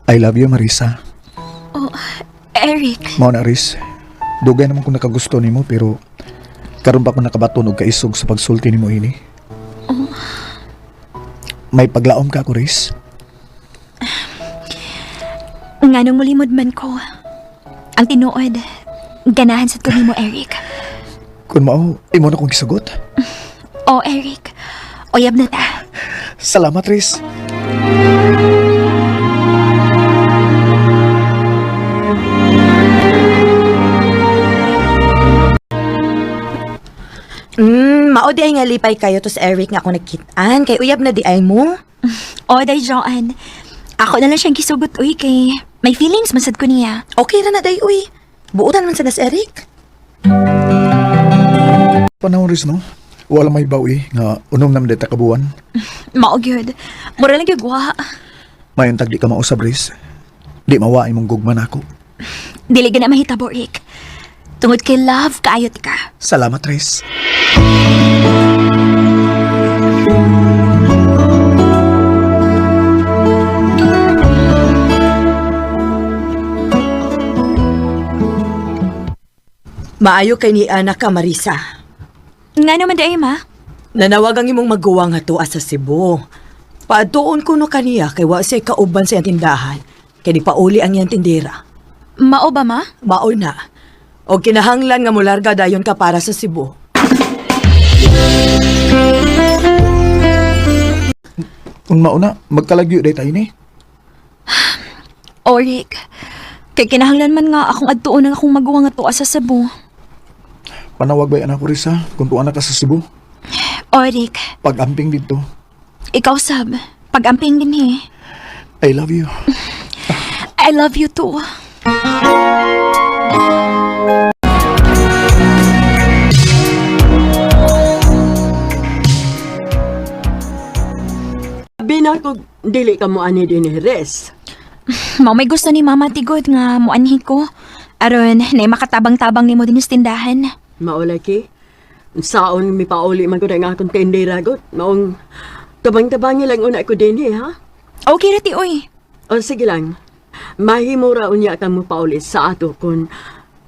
I love you, Marisa. Oh, Eric. Mao na, Riz. Dugay naman kung nakagusto nimo pero karon pa ko nakabaton og kaisog sa pagsulti nimo ini. May paglaom ka ako, Riz. Nganong mulimod man ko. Ang tinuod, ganahan sad ko nimo, Eric. Kung mao, imo na kong gisugot. Oh, Eric. Uyab na ta. Salamat, Riz. Mao di ay nga lipay kayo to sa Eric nga ako nagkitaan kay uyab na di ay mo. O, day Joanne. Ako na lang siyang gisugot, uy, kay may feelings man sad ko niya. Okay ra na day uy. Buotan man sa nas Eric. Panahon, Riz, no? Wala may bawi nga unom naman dita kabuan. Mao gyud. Mura lang gyud wa. Mayong tag di ka mausab, Riz. Di mawa imong gugma nako. Dili gana mahitabo, Rick. Tungod kay love kaayot ka. Salamat, Riz. Maayo kay ni anak ka Marisa. Nga naman day, ma. Nanawag ang imong maguwang nga tuwa sa Cebu. Paadtuon ko no kaniya kay wa siya kauban sa iyang tindahan. Kay pauli ang iyang tindera. Mao ba, ma? Mao na. O kinahanglan nga mularga dayon ka para sa Cebu. Kung mao na, magkalagyo day tayo ni. O, Rick. Kay kinahanglan man nga akong adtuon ang akong maguwang nga tuwa sa Cebu. Panawag ba anak ko, Riz, ha? Kung tuwa na ka sa Cebu. O, Rick. Pag-amping dito. Ikaw, sab. Pag-amping din eh. I love you. I love you too. Binakog dili ka mo ani din res. Mao may gusto ni Mama Tigod nga muanhi ko. Aron, na makatabang-tabang nimo din sa tindahan. Maulaki. Saon mi pauli man ko na nga akong tendera god. Maong tabang-tabangi lang una ko din ha. Okay ra ti oy. O sige lang. Mahimo ra unya ka mo pauli sa ato kun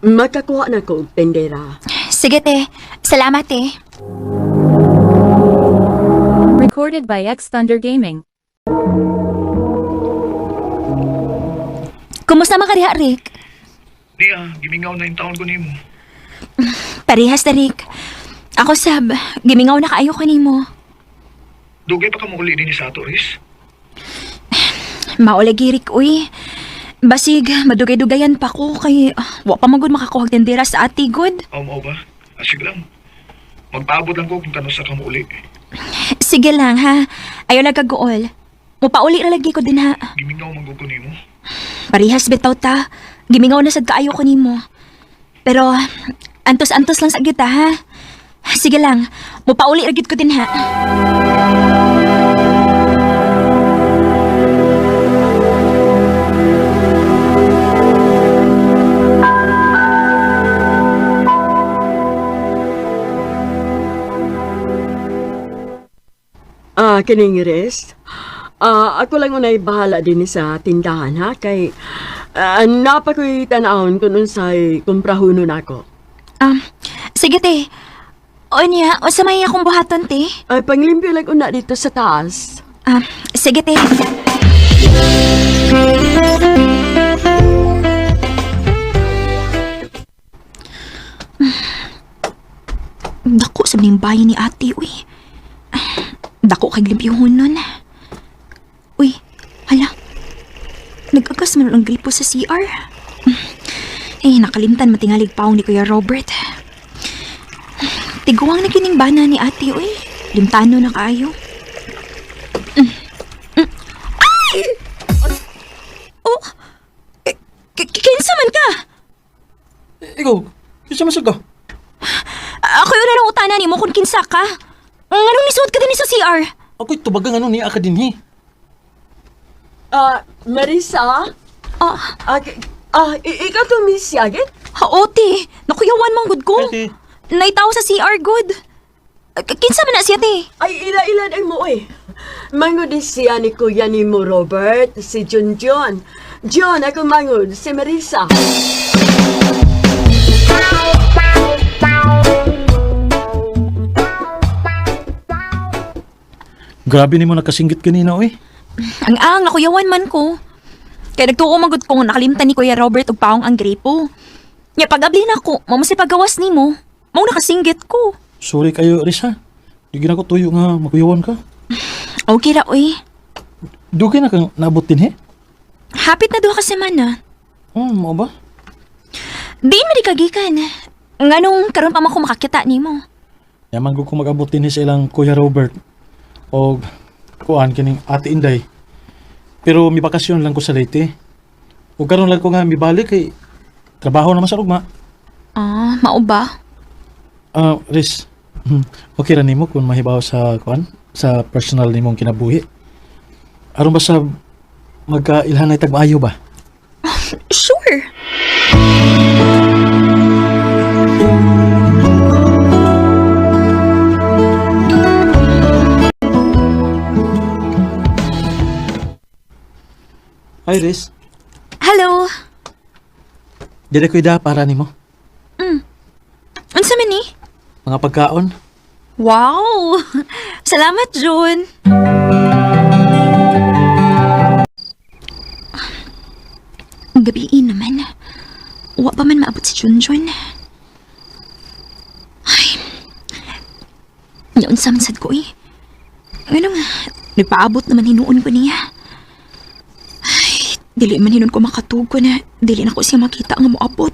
makakuha na ko og tendera. Sige te, salamat te. Recorded by X Thunder Gaming. Kumusta man ka diha, Rick? Di ah, gimingaw na yung taon ko nimo. Parehas na, Rick. Ako sab, gimingaw na kaayo ko nimo. Dugay pa ka mo uli din sa ato, Riz. Maulagi, Rick, uy. Basig, madugay-dugayan pa ko kay wa pa man gud makakuha og tendera sa ati gud. Aw, mao ba? Ah, sige lang. Magpaabot lang ko kung kano sa ka mo uli. Sige lang ha. Ayaw lang kaguol. Mupauli ra lagi ko din ha. Gimingaw man ko nimo. Parehas bitaw ta. Gimingaw na sad kaayo ko nimo. Pero antos-antos lang sa gyud ta ha. Sige lang, mupauli ra gyud ko din ha. Ah, kining res. Ah, ako lang unay bahala din sa tindahan ha kay napa ko'y tan-awon kun unsay kumprahuno nako. Sige te. Unya, unsa may akong buhaton te? Ay panglimpyo lang una dito sa taas. Ah, sige te. Dako sa ning bayan ni ate, uy. Dako kay limpyuhon nun. Uy, hala. Nag-agas man ang gripo sa CR. Eh, nakalimtan matingalig paong ni Kuya Robert. Tiguang na kining bana ni ate, uy. Limtano na kaayo. Oh, kinsa man ka? Ikaw, kinsa man sad ka? Ako yun na utana nimo kung kinsa ka. Nganong nisuot ka din sa CR? Ako'y tubagang ano niya ka dinhi. Ah, Marisa? Ah, Ah, ikaw to Miss Yagit? haote. Nakuyawan man gud ko. Ate. Naitaw sa CR good. Kinsa man na siya te? Ay, ila-ilan ay mo eh. Mangod ni siya ni kuya ni mo Robert, si Junjun. Jun, ako mangod, si Marisa. Grabe nimo nakasinggit kanina oy. Ang ang, nakuyawan man ko. Kaya nagtuo magud ko nga nakalimtan ni Kuya Robert og paong ang gripo. Nya pag-abli na ko, mao man si pagawas nimo. Mao nakasinggit ko. Sorry kayo, Riz ha. Di gina ko tuyo nga makuyawan ka. Okay ra oy. Dugay na kang naabot din he. Hapit na duha ka semana. Mao ba? Diin man di kagikan. Nganong karon pa man ko makakita nimo. Yaman ko kung mag-abot din sa ilang Kuya Robert o kuan kining Ate Inday. Pero mi bakasyon lang ko sa Leyte. O karon lang ko nga mibalik kay trabaho naman sa ugma. Ah, mao ba? Ah, Riz. Okay ra nimo kung mahibaw sa kuan sa personal nimong kinabuhi. Aron ba sa magkailhanay tag maayo ba? Sure. Hi, Riz. Hello. Dili ko ida para nimo. Unsa man ni? Mga pagkaon. Wow! Salamat, June. Ang gabi naman. Wa pa man maabot si Junjun. Ay. Naunsa man sad ko eh. Ngano nga, nagpaabot naman hinuon ko niya. Ay, dili man hinuon ko makatugo na dili na ko siya makita nga moabot.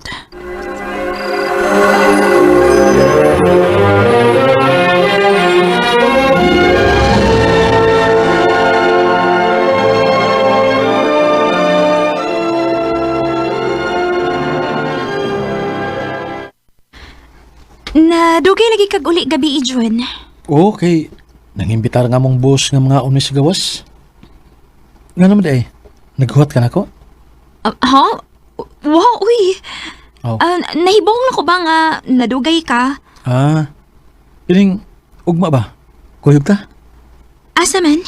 Na dugay lagi kag uli gabi, Jun. Okay. Nangimbitar nga mong boss nga mga umni sa gawas. Nga naman ay, naghuhat ka na ko? Ah, ha? Wow, uy. Oh. Ah, nahibong na ko ba nga nadugay ka? Ah, piling ugma ba? Kuyog ta? Asa man?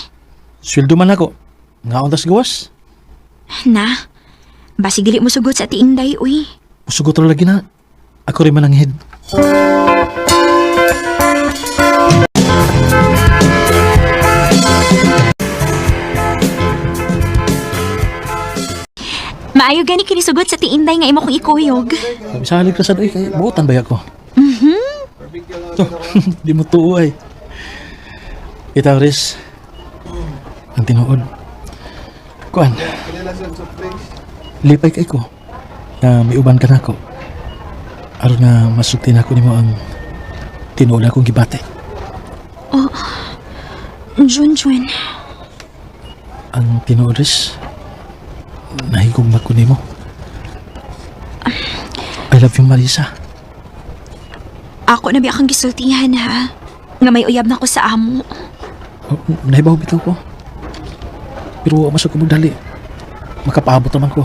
Sweldo man ako. Nga untas gawas? Na. Basig dili mo sugot sa tiinday, uy. Musugot ra lagi na. Ako rin man ang head. Maayo gani kini sugot sa tiinday nga imo kong ikuyog. Misalig ra sad oy kay buotan ba ako? To, di mo tuo ay. Itaw, Riz. Ang tinuod. Kuan. Lipay kay ko. Na miuban ka nako. Aron nga masukti nako nimo ang tinuod akong gibate. Jun, Jun. Ang tinuod, Riz. Nahigugma ko nimo. I love you, Marisa. Ako na biya kang gisultihan, ha? Nga may uyab na ko sa amo. Oh, nahibaw bitaw ko. Pero wa masuk ko magdali. Makapaabot naman ko.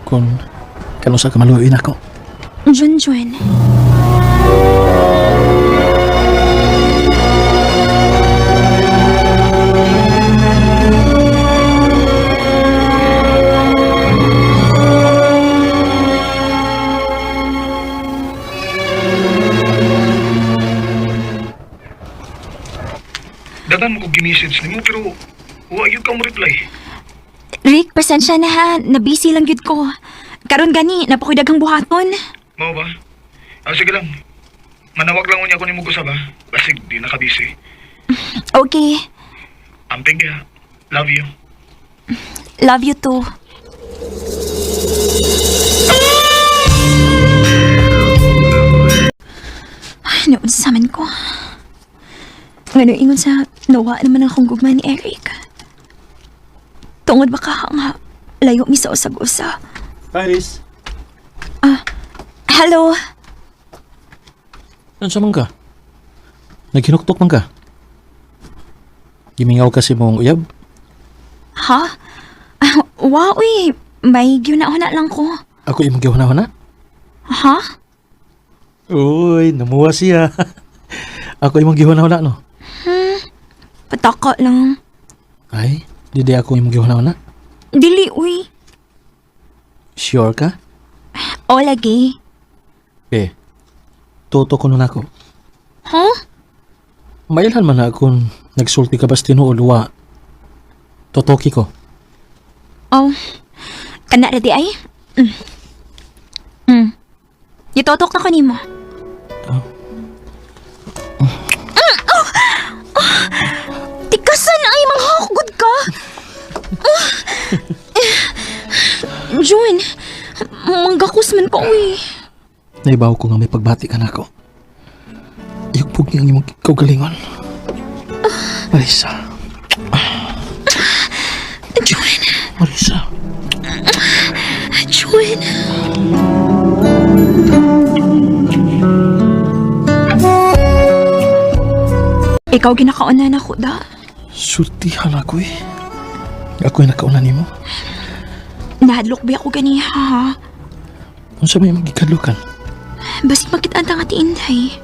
Kung kanusa ka maluoy nako. Jun, Jun. Daghan mo ko gi-message nimo pero wa gyud ka mo reply. Rick, pasensya na ha. Nabisi lang gyud ko. Karon gani, napakoy daghang buhaton. Mao ba? Ah, sige lang. Manawag lang unya ko nimo usab ha. Basig di na ka busy. Okay. Amping kaya. Love you. Love you too. Ay, naunsa man ko. Ngano ingon sa nawa naman akong gugma ni Eric. Tungod ba ka nga layo mi sa usag-usa. Hi, Riz. Hello. Ano man ka? Naghinuktok man ka? Gimingaw kasi mong uyab? Ha? Ah, wow, uy. May gyuna-una lang ko. Ako imong gihuna-huna? Ha? Uy, namuha siya. Ako imong gihuna-huna, no? Pataka lang. Ay, di di ako imong gihuna-huna. Dili, uy. Sure ka? O, lagi. Eh, toto ko nun ako. Huh? Mailhan man na kung nagsulti ka ba sa tinuod wa. Totoki ko. Oh, kana ra di ay. Gitotok na ko nimo. Oh. Oh. Oh. Tikasan ay manghakgod ka. Ah. Eh. Jun, manggakos man ko uy. Naibaw ko nga may pagbati ka nako. Iyugpog niya ang imong kaugalingon. Marisa. Jun, Marisa. Jun. Ikaw ginakaonan ako da. Sultihan ako eh. Ako'y nakauna nimo. Nahadlok ba ako ganiha ha? Unsa may magikadlukan? Basig makita ang ati Inday.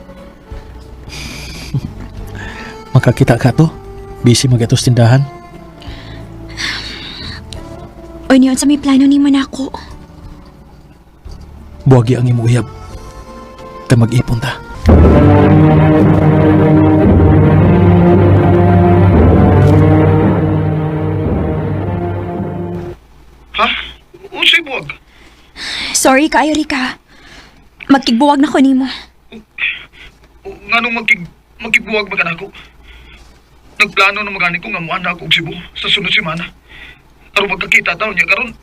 Makakita ka to? Busy magatos tindahan? O niyon sa may plano ni Manako. Buwagi ang imong uyab. Kay mag-ipon ta. Ha? Unsay buwag? Sorry kaayo, Rika. Magkigbuwag na ko nimo. Nganong magkigbuwag ba kanako? Nagplano na magani ko nga muana ako og Cebu sa sunod semana. Aron magkakita ta niya karon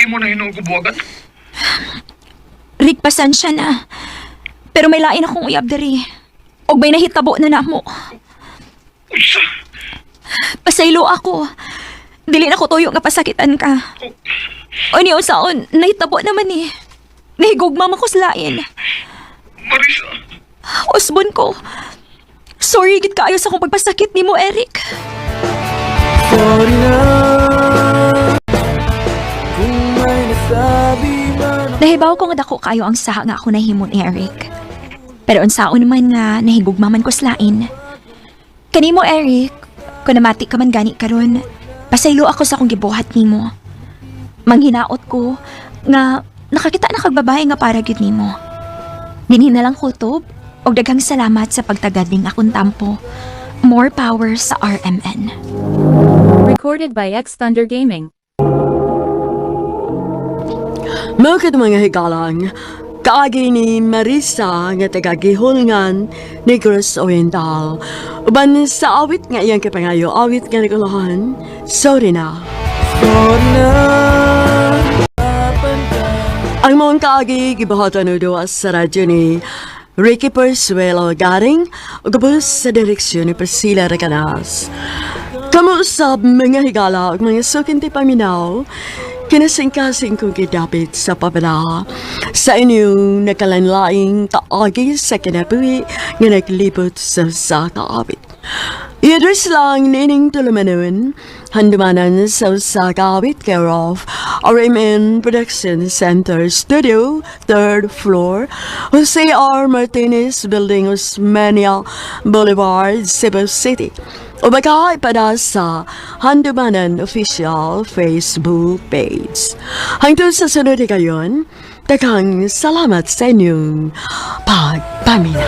imo na hinuon ko buwagan. Rick, pasensya na. Pero may lain akong uyab diri. Og may nahitabo na namo. Unsa? Pasaylo ako. Dili na ko tuyo nga pasakitan ka. O niyo saon, nahitabo naman eh. Nahigugma man ko sa lain. Marisa, Usbon ko. Sorry gid kaayo sa akong pagpasakit nimo, Eric. Nahibaw ko nga dako kayo ang saha nga ako nahimo ni Eric. Pero unsaon man nga nahigugma man ko sa lain. Kanimo Eric, kung namati ka man gani karon, pasaylo ako sa akong gibuhat nimo. Manghinaot ko nga nakakita na kag babae nga para gyud nimo. Dinhi na lang kutob og daghang salamat sa pagtagad ning akong tampo. More power sa RMN. Recorded by X Thunder Gaming. Mao kadto mga higalang, kaagi ni Marisa nga taga Gihulngan, Negros Oriental. Uban sa awit nga iyang kapangayo, awit nga nagulahan, sorry na. Ang mga kaagi gibuhatan o duwa sa radyo ni Ricky Persuelo Garing ug gabos sa direksyon ni Priscilla Recanas. Kamo usab mga higala ug mga sukinti paminaw, kinasingkasing kong gidapit sa pabala sa inyong nakalanlaing kaagi sa kinabuhi nga naglibot sa sa kaawit. I-address lang nining tulumanon, handumanan sa usa ka awit care of RMN Production Center Studio, 3rd floor, Jose R. Martinez Building, Osmeña Boulevard, Cebu City. O baka ipada sa Handumanan Official Facebook page. Hangtod sa sunod kayon, daghang salamat sa inyong pagpaminaw.